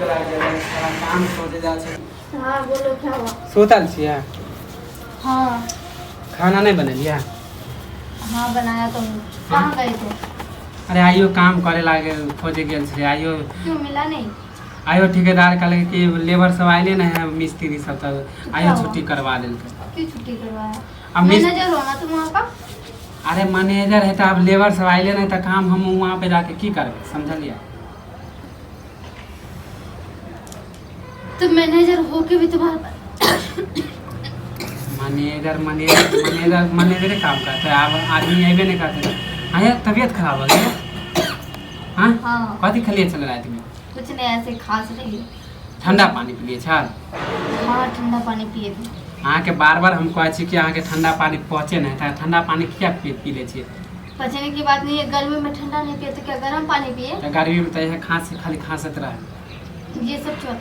लागि गेलै, सारा काम खोजे जाइ छै। हाँ, बोलो, क्या हुआ? सुतल छियै? हाँ। खाना नहि बनेलियै? हाँ, बनाया तो हूँ। कहाँ गए थे? अरे, आइयो काम करे लागे खोजे गेल छलियै आइयो। क्यों, मिला नहीं? आइयो ठेकेदार कहलकै कि लेबर सब आइले नहि है, मिस्त्री सब, तऽ आइयो क्या हुआ? छुट्टी करवा देलकै। क्यों छुट्टी करवाया? अब मैनेजर हो ना तुम वहाँ का? अरे, मैनेजर है तऽ आब लेबर सब आइले नहि तऽ काम हम वहाँ पे जाके की करबै, समझलियै? तो मैनेजर हो के भी तुम्हारे पास मैनेजर, मैनेजर, मैनेजर, मैनेजरे काम करते है, आब आदमी अयबे नहीं करते। हाँ यार, तबीयत खराब हो गई? हाँ? हाँ। कथी खेलिए छलै रातिमे? कुछ नहीं, ऐसे खास रही। ठंडा पानी पिलिए छल? हाँ, ठंडा पानी पिए थे। अहाँके बार बार हम कहै छी कि अहाँके ठंडा पानी पचे नहि, तऽ ठंडा पानी किया पी पी लै छियै? पचने की बात नहीं है। गर्मी में ठंडा नहीं पिए तो क्या गर्म पानी पिए? तऽ गर्मीमे तऽ इएह खाँसी, खाली खाँसैत रहै। ये सब छोड़,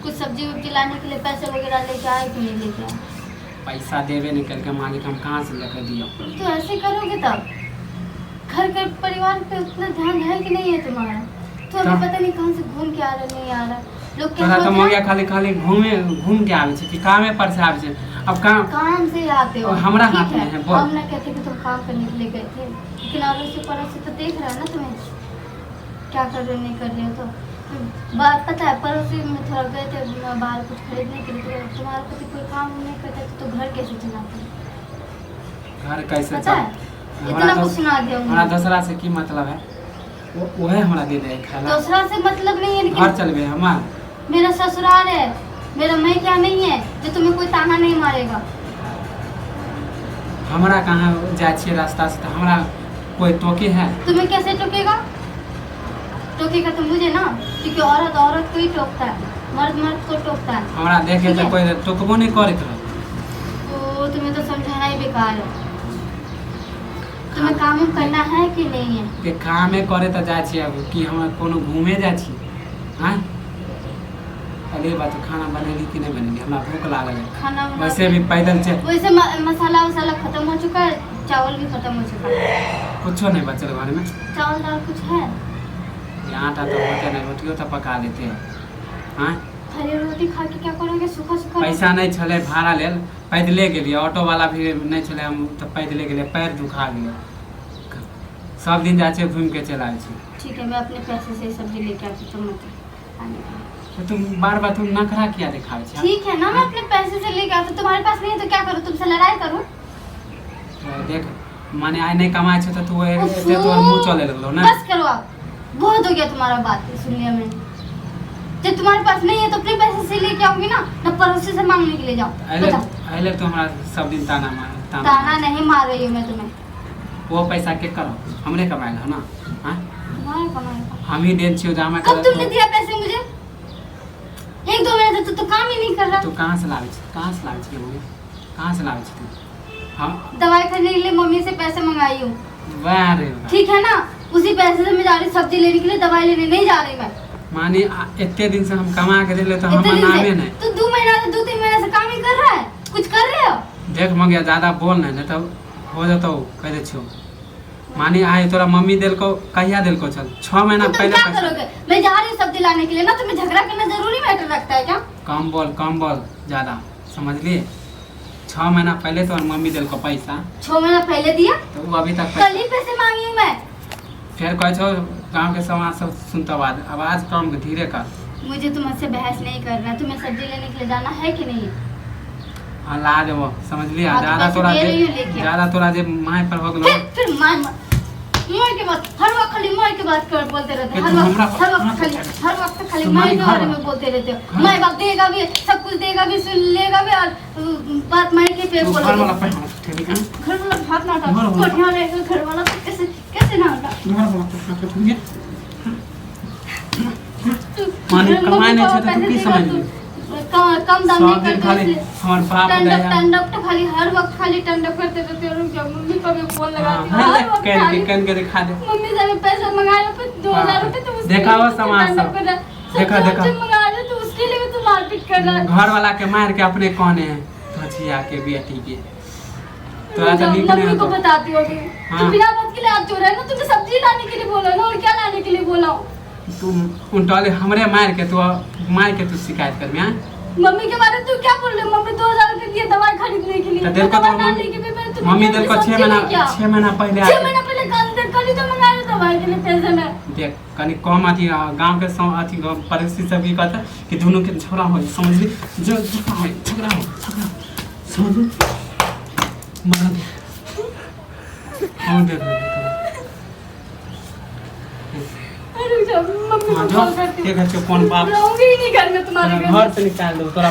कुछ सब्जी उब्जी लाने के लिए पैसे वगैरह लेके आए कि नहीं लेके आए? पैसा देबे नहि केलकै मालिक, हम कहाँ से लेके दियौ? तो ऐसे करोगे तब घर के परिवार पे उतना ध्यान है कि नहीं है तुम्हारा? तो अभी तब? पता नहीं कहाँ से घूम के आ रहा, नहीं आ रहा, लोग क्या तोरा तऽ सोच मौगिया रहा? खाली खाली घूमे घूम के आबै छै कि कामे पर से आबै छै? अब काम काम से आते हो? और हमरा ठीक हाथ में है, बोल। हम ना कहते कि तुम काम करने के लिए गए थे, लेकिन अड़ोसी पड़ोसी तो देख रहा है ना तुम्हें, क्या कर रहे हो, नहीं कर रहे हो। तो बात पता है, पड़ोसी में थोड़ा गए थे बाहर कुछ खरीदने के लिए, तो तुम्हारा पति कोई काम नहीं करता तो घर कैसे चलाते हैं? घर कैसे पता चल है, हमरा इतना कुछ सुना दिया हमरा उन्होंने। दोसरा से की मतलब है? वहे हमरा दे दे खाला। दूसरा से मतलब नहीं है, घर लेकिन चलबे हमार। मेरा ससुराल है, मेरा मैं क्या नहीं है जो तुम्हें कोई ताना नहीं मारेगा। हमरा कहाँ जाइ छियै रास्ता से तऽ हमरा कोई टोके है? तुम्हें कैसे टोकेगा? टोकेगा तो मुझे ना, क्योंकि औरत औरत को ही टोकता है, मर्द मर्द को टोकता है। हमरा देखे ठीक तऽ है। कोई टोकबो नहीं करैत रहे। तो तुम्हें तो समझाना ही बेकार है। तुम्हें काम उम करना है कि नहीं है? के कामे करे तऽ जाइ छियै, अब की हम कोनो घूमे जाइ छियै? आँय, अरे बात, खाना बनेली कि नहीं बनेली? हमरा भूख लागल है। खाना बना वैसे भी पैदल चल वैसे मसाला वसाला खत्म हो चुका है, चावल भी खत्म हो चुका है। कुछो नहीं बचल घर में? चावल दाल कुछ है? ये आटा तो होते नहीं, रोटियो तो पका लेते हैं। हाँ। खाली रोटी खा के क्या करोगे? सूखा सूखा। पैसा नहीं छलै भाड़ा लेल, पैदले गेलियै। ऑटो वाला भी नहीं छलै, हम तऽ पैदले गेलियै, पैर दुखा गेलै। सब दिन जाइ छियै, घूमि के चलि आबै छियै। ठीक है, मैं अपने पैसे से ही सब्जी लेके आती हूँ, तुम मत आने का। तऽ तुम बार बार तुम नखरा किया देखाबै छियै? ठीक है ना, मैं अपने पैसे से लेके आती हूँ। तुम्हारे पास नहीं है तो क्या करूँ? तुमसे लड़ाई करूँ? तऽ देख, माने आइ नहि कमाइ छौ तऽ तू एते तोहर मुँह चले लगलो ने। बस करो आप, बहुत हो गया तुम्हारा बात सुन लिया मैंने। जब तुम्हारे पास नहीं है तो अपने पैसे से लेके आओगी ना, ना पड़ोसी से मांगने के लिए जाओ। एहि बताओ। एहि लेल तू हमरा सब दिन ताना मार ताना। ताना नहीं मार रही हूँ मैं तुम्हें। वो पैसा के करो? हमरे कमायल हो ना? हाँ? तुम्हारा कमाएगा? हम ही देन छियौ जमा। कब तुमने दिया पैसे मुझे? एक दो महीने से तू तो काम ही नहीं कर रहा। तू कहाँ से लाबै छी? कहाँ से लाबै छी मम्मी? कहाँ से लाबै छी तू? हम दवाई खरीदने के लिए मम्मी से पैसे मंगाई हूँ। वाह रे वाह। ठीक है ना, उसी पैसे से मैं जा रही हूँ सब्जी लेने के लिए, दवाई लेने नहीं जा रही मैं। माने एते दिन से हम कमा के देले तऽ इतने हमर दिन नामे से नहि। तू 2 महीना से, 2-3 महीना से काम ही कर रहा है? कुछ कर रहे हो? देख मंगिया, ज्यादा बोल नहीं, नहीं तऽ हो जतौ, कहि दै छियौ। माने आइ तोरा मम्मी देलकौ, कहिया देलकौ चल? 6 महीना तो तुम पहिले क्या पैसा। करोगे? मैं जा रही हूँ सब्जी लाने के लिए ना, तुम्हें झगड़ा करना जरूरी मैटर रखता है क्या? कम बोल, कम बोल ज्यादा, समझलिए? 6 महीना पहिले तोहर मम्मी देलकौ पैसा। 6 महीना पहले दिया? तऽ ओ अभी तक कल ही पैसे मांगी हूँ मैं। फेर कहै छौ गाँवके समाज सब सुनतौ। आवाज, आवाज कम, धीरे कर। मुझे तुमसे बहस नहीं करना। तुम्हें सब्जी लेने के लिए जाना है कि नहीं? हाँ, ला देबो, समझलिए? हाँ, तो ज्यादा पैसे तोरा दे जे रही हूँ, लेके आ। ज्यादा तोरा जे my पर हो गेलो। फिर my my के बात, हर वक्त खाली my के बात कर बोलते रहते हो। ये हर तुम वक्त हमरा हर वक्त हमरा खाली, हर वक्त खाली तुम्हारी my के घर बारे बा। में बोलते रहते हो। घर my बाप देगा भी, सब कुछ देगा भी, सुन लेगा भी और बात my के पे तू घर वाला बोलोगे। पे हाथ उठेबी, हाँ? घर वाला हाथ ना उठा। घर वाला- कोठिया रहेगा घर वाला तो कैसे कैसे ना उठा? घर वाला पे हाथ उठेबी? तू माने मम्मी कमाइ नहि पापा छै तऽ तू पैसे की देगा समझली? तू कम कम दाम नहीं सब दिन करते खाली इसलिए। हमर बाप टंडप दया टंडप तो खाली हर वक्त खाली टंडप करते रहते हो। रुक जाओ, मम्मी को भी फोन लगाती हूँ। हाँ, हर वक्त can के खाली can के दिखा दे। मम्मी से भी पैसा मंगाया फिर 2000 रुपए तो उसके देखा लिए वो भी तू समाज टंडप सब। कर रहा है। देखा, सब्जी देखा। वब्जी मंगा रहे तो उसके लिए भी तू मारपीट कर रहा है। घर वाला के मार के अपने कहने है धजिया के बेटी के तोरा तऽ जाओ, नीक नहि मम्मी को होतौ। बताती हूँ अभी। हाँ। तू बिना बात के लिए आज चोर है ना। तुमने सब्जी लाने के लिए बोला ना, और क्या लाने के लिए बोला? तू उनटले हमरे मार के, तू मार के तू शिकायत करबी? हाँ। मम्मी के बारे में तू क्या बोल रहे हो? मम्मी 2000 रुपये दिए दवाई खरीदने के लिए। तो दिल को दवा तो ना मम्मी, लेके भी मैं तुम्हें मम्मी क्या दिल को समझी 6 महीना, नहीं क्या? 6 महीना पहले 6 आ महीना पहले कल कल ही तो मंगाए थे दवाई के लिए पैसे में। देख, कनी कम अथी गाँव के अथी पड़ोसी सब की कहता कि दोनों के झगड़ा हो, समझली? जो झगड़ा हो, झगड़ा हो, झगड़ा हो, समझली? मार दे, और दे दे। अरे रुक जाओ, मम्मी हाँ, को जो कॉल करती हूँ। देख, कोन बाप रहूंगी ही नहीं घर में तुम्हारे घर। घर से निकाल दो तोरा।